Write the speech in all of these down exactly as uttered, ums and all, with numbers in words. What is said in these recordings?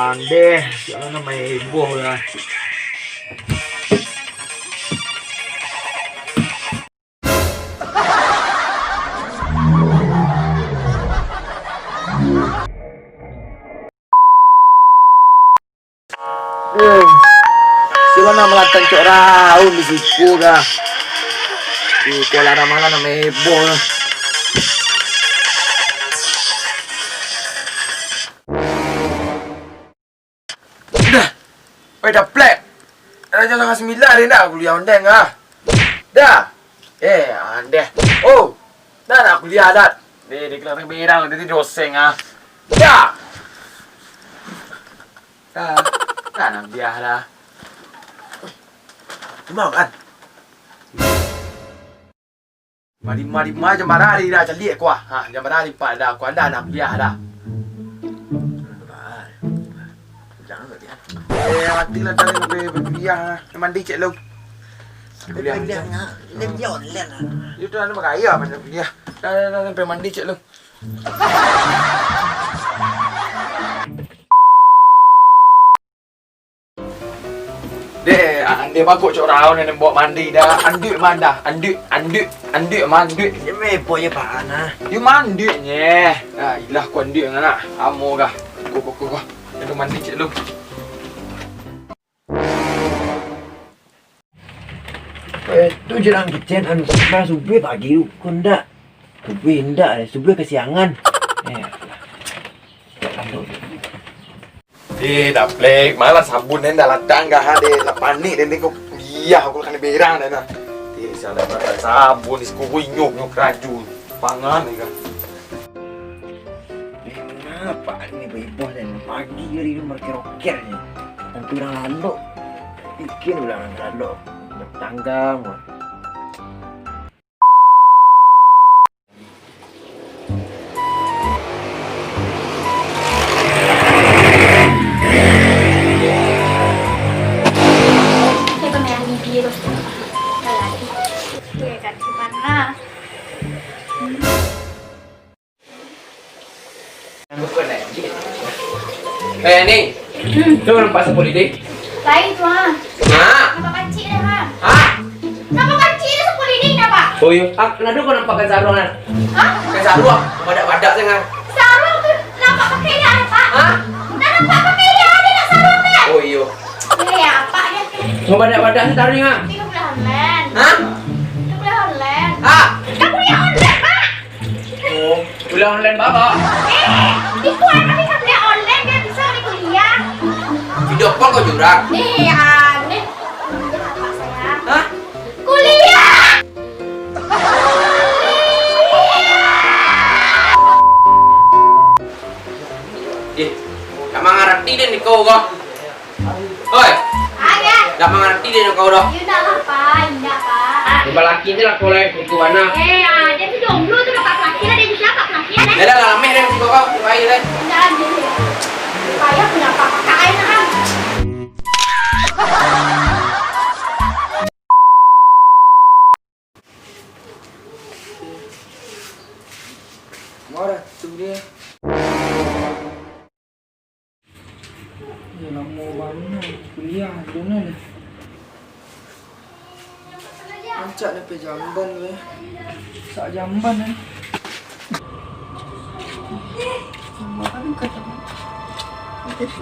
Andeh, sialan namo heboh lah. Eh, sialan namo lah tancok raun di siko kah. Di Kuala Ramalan namo heboh lah. Dah. Oi, Daplek. Raja Sanga Sembilan ni dah kuliah ondeng ah. Dah. Eh, andeh. Oh. Dah nak kuliah dah. Deh, dia kena berang, dia tu doseng ah. Dah. Dah. Dah nak kuliah dah. Cuma kan? Mari, mari, mari, jam bara hari dah, caliak kuah. Ha, jam bara hari empat dah, kuah dah, nak kuliah dah. Jangan kuliah. Eh, mati lah, dah, dah, dah, kuliah lah. Mandi cek lu. Kuliah. Kuliah, kuliah online lah. Itu dah, dah, bagaya, mana kuliah. Dah, dah, dah, sampai mandi cek lu. Deh, andeh bagok cok raun nan bawa mandi dah. Anduik mah dah. Anduik, anduik, anduik mah anduik. Dia mepok je pahan ah. Yo manduik nye. Nah, ilah ku anduik ngana. Amo gah. Ko, ko, ko, ko. Aduh, mandi cek lu. Eh, tu jalan kecen anu sebelah subuh pagi tu. Ko ndak? Subuh ndak, subuh kesiangan. Eh, alah. Eh, Daplek, malah sabun den dah latang gah, deh. Lah panik den, deh, kau kuliah, aku lah kena berang, deh, nah. Eh, salah makan sabun, di siko inyo, inyo keraju. Pangan, deh, kah. Eh, kenapa hari ni beriboh, den? Pagi hari ni merokeh-rokeh ni. Tentu urang lalok. Bikin urang lalok. Bertanggang, wah. Eh, Ni. Hmm. Tu nampak sapu lidi? Lain tu, ha. Mak. Nampak pancik dah, ha. Ha? Nampak pancik dah sapu lidi, nampak? Oh, iyo. Ah, kenapa kau nampakkan sarung, ha? Ha? Kan sarung, badak-badak sangat. Sarung tu nampak pakai dah, Pak? Ha? Dah nampak pakai dah, ada nak sarung dah? Oh, iyo. Eh, apa dia? Mau badak-badak ni taruh ni, ha? Tiga bulan online. Ha? Tiga bulan online. Ha? Tiga bulan online, Pak. Oh, kuliah online, Bapak. Eh, itu anak ni kuliah online, dia bisa di kuliah. Video call kau jurang. Nih, ah, nih. Kuliah apa, sayang? Hah? Kuliah. Eh, tak mangarati deh ni kau, kau. Oi! Ayah! Dak mangarati deh kau doh. Yo, ndak lah, Pak. Indak, Pak. Balaki tu lah kau, lai, itu anak. Eh, ah, dia tu jomblo tu, dapat pelaki lah, dia juga dapat pelaki lah, eh. Dah, dah, lah, lameh deh, kau, kau, baik deh. Indak, anjing. Payah punya apa, pakai aja, ah. Marah tu dia. Ya, lamo bana kuliah, Donal. Rancak dapek jamban tu, eh. Sak jamban, eh. Jamban kan kata. Eh.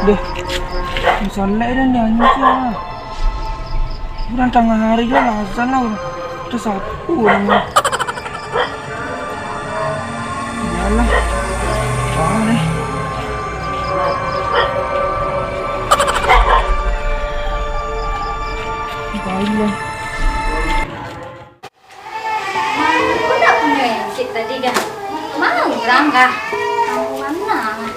Deh, masalah dah nyanyi sih lah. Urang tangah hari juo lah azan lah urang. Tasapu urang tu. Iyolah. Salah deh. Baiklah. Aku ndak punyo ringgit tadi, kan? Mano urang, kah? Kamu mana?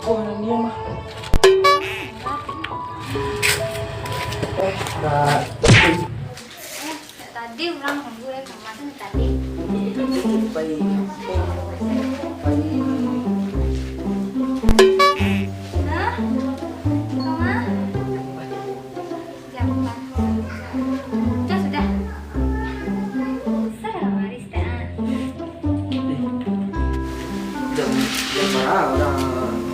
Buah dan dia mah. Eh, dah. Urang nunggu dari kamar tu tadi. Pai, pai. Hah? Kamar? Jam empat. Sudah, sudah. Sudah lah, Maris, dah. Jam, jam bara urang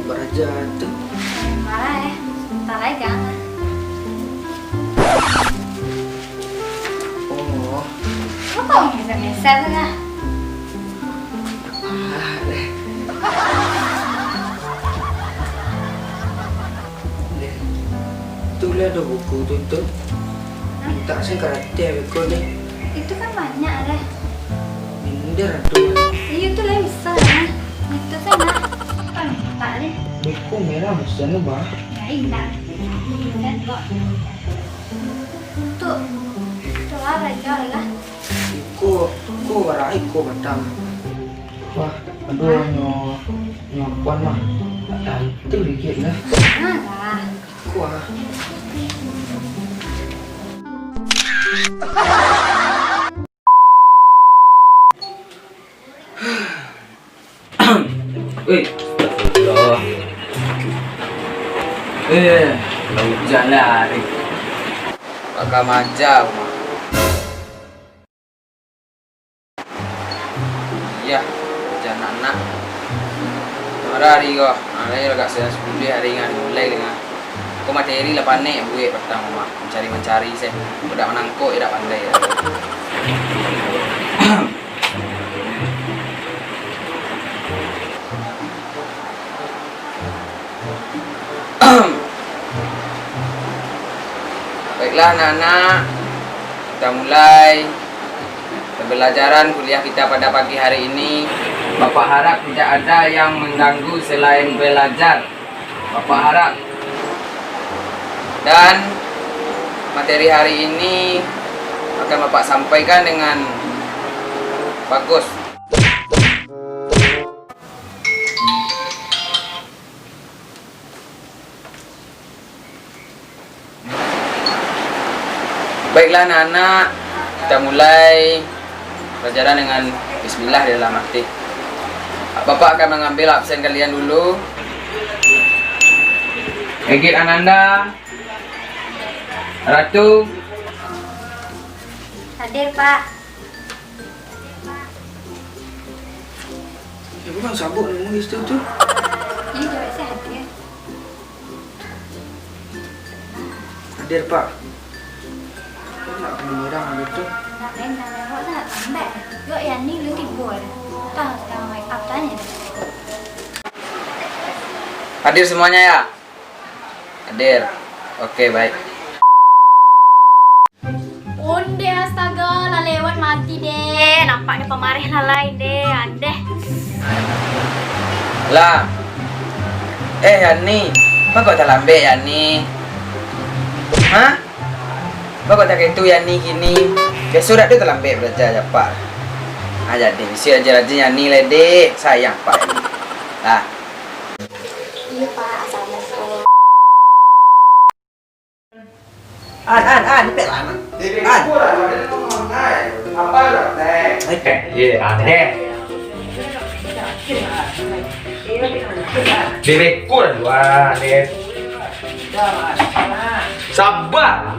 baraja tu? Jam bara, eh? Sabanta lai, Kang. Oh. Lo kok geser-geser tu, Kang? Ah, deh. Deh. Tu lah ado buku tu, tu. Hah? Mintak sen karate beko, deh. Itu kan banyak, deh. Minder tu. Iyo, tu lah bisa, nah. Itu sen, nah. Kan mintak, deh. Buku merah bosan tu, bah. Ya, indak. Indak, kok. Tu. Tu lah, belajar lah. Iko, iko warai, iko batang. Wah, aduh, nyo, nyo kuan mah. Tantu dikit lah. Nah, lah. Kuah. Weh, astagfirullah. Eh, lah ujan lah ni. Pakai maja, Mak. Iya, ujan anak. Marah hari ko. Hari agak siang sepuluh hari ngah mulai dengan. Ko materi lah panek buek patang, Mak. Mancari-mancari se. Ko dak manangkok, yo dak pandai. Baiklah, anak-anak, kita mulai pembelajaran kuliah kita pada pagi hari ini. Bapak harap tidak ada yang mengganggu selain belajar. Bapak harap. Dan materi hari ini akan Bapak sampaikan dengan bagus. Baiklah, anak-anak, kita mulai pelajaran dengan bismillah di dalam hati. Bapak akan mengambil absen kalian dulu. Egit Ananda, Ratu. Hadir, Pak. Ya, memang sabuk nemu istri tu. Ini cewek saya hadir. Hadir, Pak. Kok nak kena merah gitu? Nak main, nak main, kok nak lambat? Yuk, ya, ni lu timbul. Tah, sedang make up tanya. Hadir semuanya, ya? Hadir. Oke, baik. Ondeh, astaga, lah lewat mati deh. Nampaknyo pamareh lalai deh, andeh. Lah. Eh, Yani. Mako talambek, Yani? Hah? Mako tak itu, Yani, kini? Biaso dak tu talambek baraja, capek. Ah, jadi, bisi rajin-rajin Yani lai deh. Sayang, Pak. Lah. Iyo, Pak. Assalamualaikum. An, An, An, cepek lah, An. An. Eh, iya, An, deh. Deh, beko lah dua, deh. Sabar.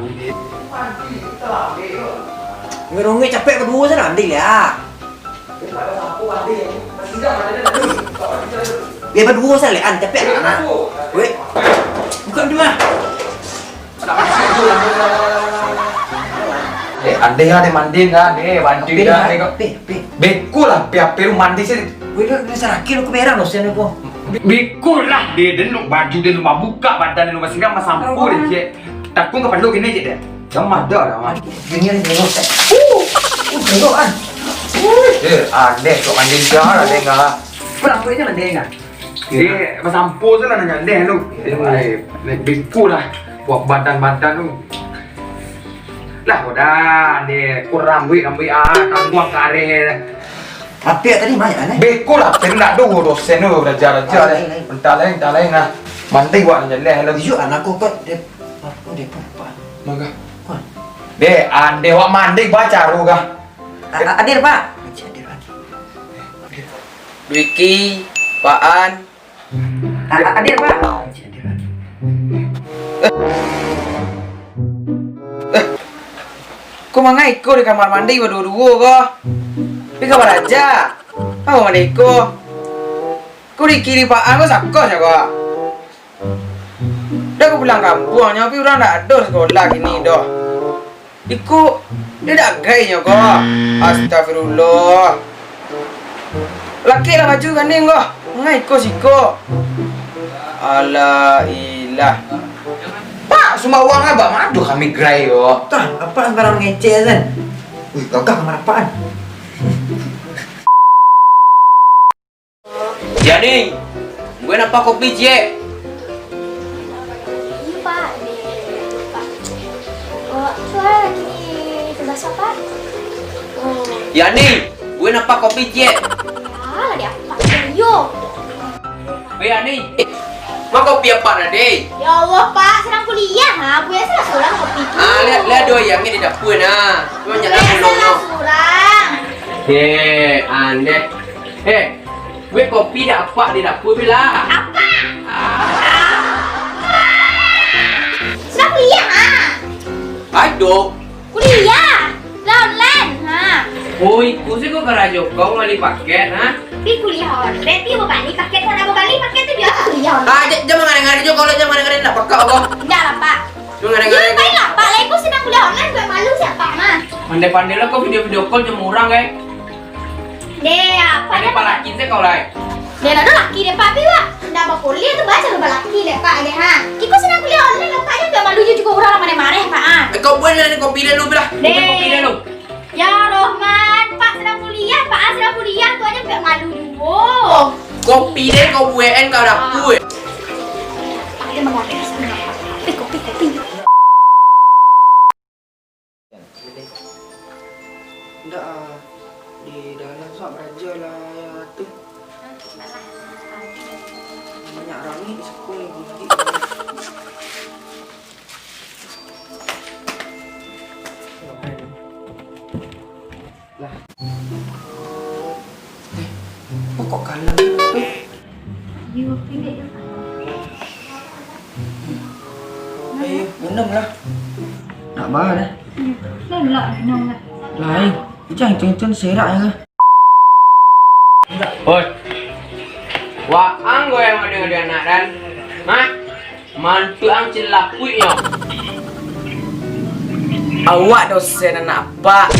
Ngerongek capek baduo sana, Andil, ya. Biar baduo sajo, An, capek lah, nak. Weh, buka pintu lah. Eh, andeh lah, deh, mandi lah, deh, bantu lah, deh, kok. Pe, pe. Beko lah, pe, ape lu mandi sih? Weh, lu, lu saraki lu ke berang, dosen lu, ko. Be-, beko lah, deh, den lu baju, den lu buka badan, den lu masih nggak masampo, deh, cek. Takung kapalo kini, cek, deh. Jam ada dah, Mak. Gini, gini, gini. Uh, uh, tengok, An. Eh, andeh, kok mandi siang lah, deh, nggak. Berapa ini, deh, nggak? Eh, masampo tu lah nanya deh tu. Eh, beko lah. Buat badan-badan tu. Lah, udah, deh, kurang duit, ambil ah, tangguang kareh. Ape tadi banyak kan, eh? Beko lah, tapi ndak ado dosen tu, raja-raja deh. Lain, lain. Entah lain, entah lain lah. Mantai buat nanya deh, lo. Iyo, anak aku kok, deh, apa, deh, apa, apa? Maga. Kuan. Deh, andeh wak mandi ba caro kah? A-, a-, hadir, Pak. Hadir, Pak. Dwiki, Pak An. A-, a-, hadir, Pak. Eh. Eh. Ko mangai ko di kamar mandi baduo-duo ko? Pi ka baraja. Apo mandi ko? Ko di kiri Pak An ko sakos nyo ko. Dah ko pulang kampuang nyo, tapi urang dak ado sakolah kini doh. Iko, dia dak gai nyo ko. Astagfirullah. Laki lah baju kaning ko. Ngai ko siko. Alah ilah. Pak, Sumawang abah mah ado kami gerai ko. Tah, apa anggaran ngecek, Zan? Wih, gagah kamar apaan? Yani, gue napa kopi ciek? Iya, Pak. Deh, Pak. Oh, itu lagi tugas apa? Oh. Yani, gue napa kopi ciek? Ya, lagi apa? Yo. Weh, Yani, ma kopi apa tadi? Ya Allah, Pak, sedang kuliah, ha. Buya salah surang kopi tu. Ah, lihat, lihat doh, Yang di dapur, nah. Cuma nyala Buya bulungnya. Salah surang. Deh, andeh. Eh, Weh, kopi dak apak di dapur tu lah. Apak? Sudah kuliah, ha? Aduh. Kuliah? Lah online, ha? Oh, iko sih kau karajo kau ngali paket, ha? Pi kuliah online, pi babali paket, kau nak babali paket tu biasa kuliah online. Ah, jan, jan mangada-ngada jo kau lah, jan mangada-ngada, nak pakak kau. Indak lah, Pak. Jan mangada-ngada. Yo, baiklah, Pak. Lah, iko sedang kuliah online, buat malu siapa, mah? Pandai-pandai lah kau video-video call jo urang, eh. Deh, apa Ada dia? Palakin se kau lai. Deh, lah, ado laki deh, Pak, pi, Pak. Ndak bapolih tu, baca lu balaki deh, Pak, deh, ha. Kiko senang kuliah online, Pak, deh, ndak malu juo urang mareh-mareh, Pak, ah. Eh, kau buat lah ni kopi deh lu, lah. Deh. Buat kopi deh lu. Ya Rohman, Pak sedang kuliah, Pak, ah, sedang kuliah, tu aja ndak malu juo. Kopi deh kau buat, kan, kau dapur. Pak, dia mengalir sebenarnya. Kopi, kopi, kopi. Indak, ah, di dalam tu baraja lah tu. Banyak rami di siko ni, gigi. Lah. Eh, kok kalam tu? Ayo, minum lah. Nak ba dah. Minum lah, minum lah. Lain. Ijang cun-cun serak ya. Oi. Waang gue yang ada di anak dan. Hah? Mantu ang cilapuiknyo. Awak dosen anak apak.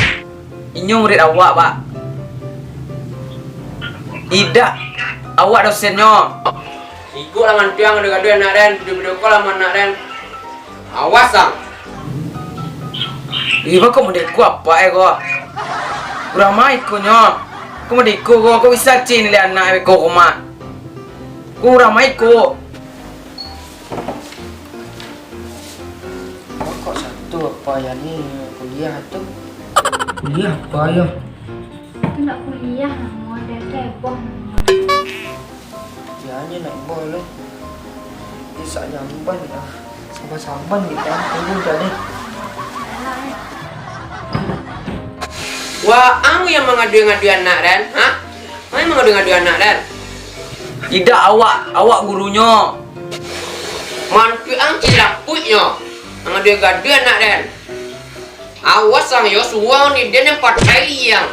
Inyo murid awak, Pak. Idak, awak dosennyo. Iko lah mantu ang ado gaduah anak den, video-video call lah anak den. Awas ang. Iba kok model ko apak eh ko. Urang ma ikonyo. Kok model ko ko, kok bisa cin nilai anak eh ko rumah. Ko urang ma iko. Kok satu apa ya ni kuliah tu? Kuliah apa ya? Tu nak kuliah, mau ada cebong. Ya, aja nak boy lo. Dia sak jamban lah. Saban-saban kita tunggu tadi. Wah, ang yang mangadu-ngadu anak, Dan? Hah? Ang yang mangadu-ngadu anak, Dan? Idak awak, awak gurunyo. Mantu ang cilapuiknyo. Mangadu-ngadu anak, Dan. Awas ang yo, suang di den yang patai liang.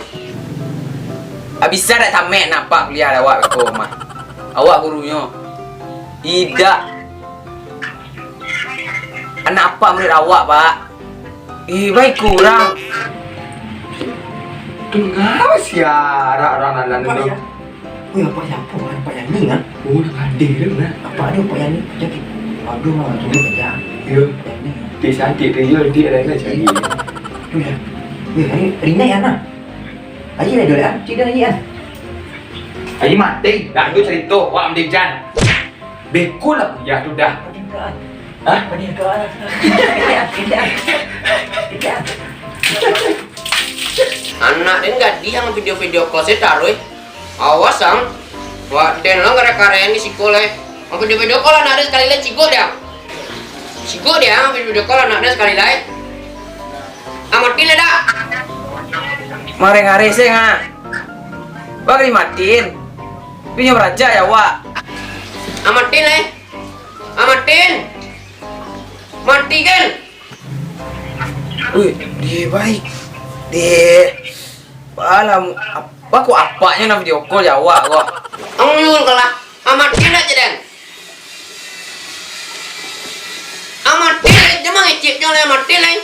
Abisa dak tamek nampak kuliah awak ko mah. Awak gurunyo. Idak. Anak apak murid awak, Pak? Ih, baik kurang. Tunggal siarak orang dalam tu. Wih, apak siapa? Apak Yani kan? Oh, nak hadir tu nah. Apak ada apak Yani. Jadi, aduh, mah, tunggu aja. Ya. Yani. Dia cantik tu, ya, dia dah nak cari. Tu ya. Wih, hari, hari ni ya, nah. Aji lah dulu, ah. Cik dah, Aji, ah. Aji mati. Dah, tu cerita. Wah, ambil jan. Beko lah kuliah tu dah. Hah? Anak den gadih ang video-video call se taruih. Awas ang. Wak den lah kareh-kareh di siko lai. Ang video-video call anak den sakali lai, cigok deh ang. Cigok deh ang video-video call anak den sakali lai. Amatin lah dak? Mareh-areh seng ha. Bang dimatin. Punyo barajak ya awak. Amatin lah. Amatin. Mati kan? Wih, deh baik. Deh. Alah, apa kok apaknyo nak video call ya awak kok? Ang yul kalah. Amatin dak je den. Amatin, jangan ngecek jo lah, amatin lah.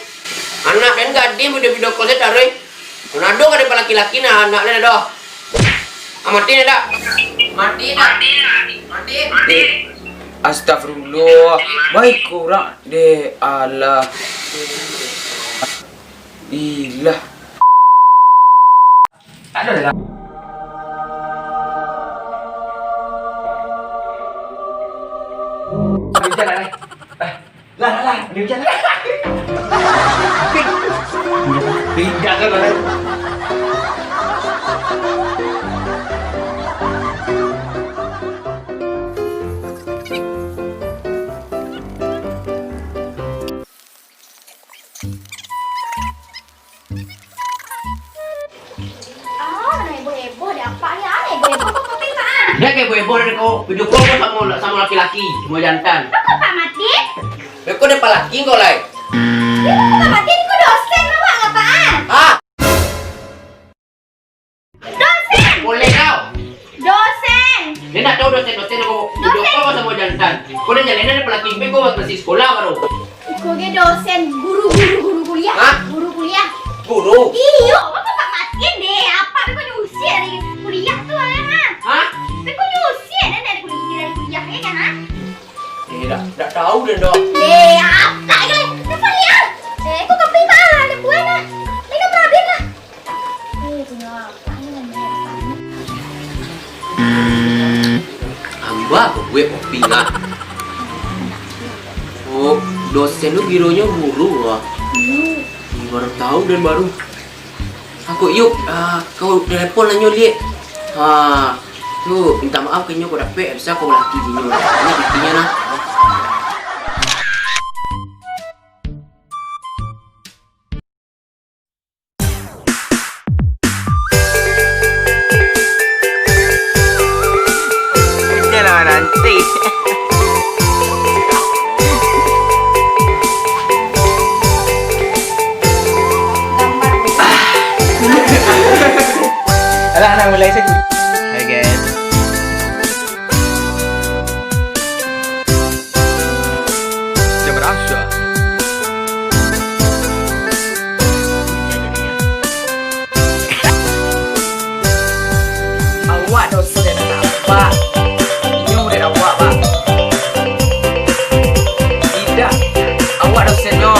Anak den gadih video-video call saya taruh. Manado ka den palaki-laki nah anak den doh. Amatin dak? Mati dak? Mati. Eh, astagfirullah. Baik kurang deh, alah. Ilah. Tak ada dalam. Hujan lah, eh. Lah, lah, lah, dia hujan. Tidak kan, Bang? Ah, mana heboh-heboh deh, apak ni, ah, heboh-heboh kau kopi, Pak, ah. Dak heboh-heboh deh kau, video call kau samo, samo laki-laki, samo jantan. Kau, Pak Matin? Beko deh palaki kau lai. Ya, kau, Pak Matin, kau dosen, Pak, Pak, ah? Ah! Dosen! Boleh kau. Dosen! Dia nak tahu dosen-dosen kau, video call kau samo jantan. Kau dah jalin deh palaki beko masih sekolah baru. Iko ge dosen, guru, guru, guru kuliah. Hah? Guru kuliah. Guru? Iyo, bapak Pak Matin deh. Apak beko diusir dari kuliah tu, ha? Hah? Beko diusir deh dari kuliah, dari kuliah, ya kan, ha? Eh, dak, dak tahu deh, dok. Eh, apak ge. Telepon dia. Eh, kok kopi malah ada buah nah. Minum lah, habis lah. Tambah babuek kopi, Ngah. Oh, dosen tu kironyo guru, ah. Ih, baru tahu den baru. Aku, yuk, ah, kau telepon lah nyo, Liek. Ha, tu, minta maaf ka inyo kau dapek, bisa kau balaki dinyo. Ini buktinyo, nah. Jangan nanti. Alah, alah, mulai saja. Hai, guys. Jam berasa. Awak dosen apak. Inyo murid awak, Pak. Indak. Awak dosennyo.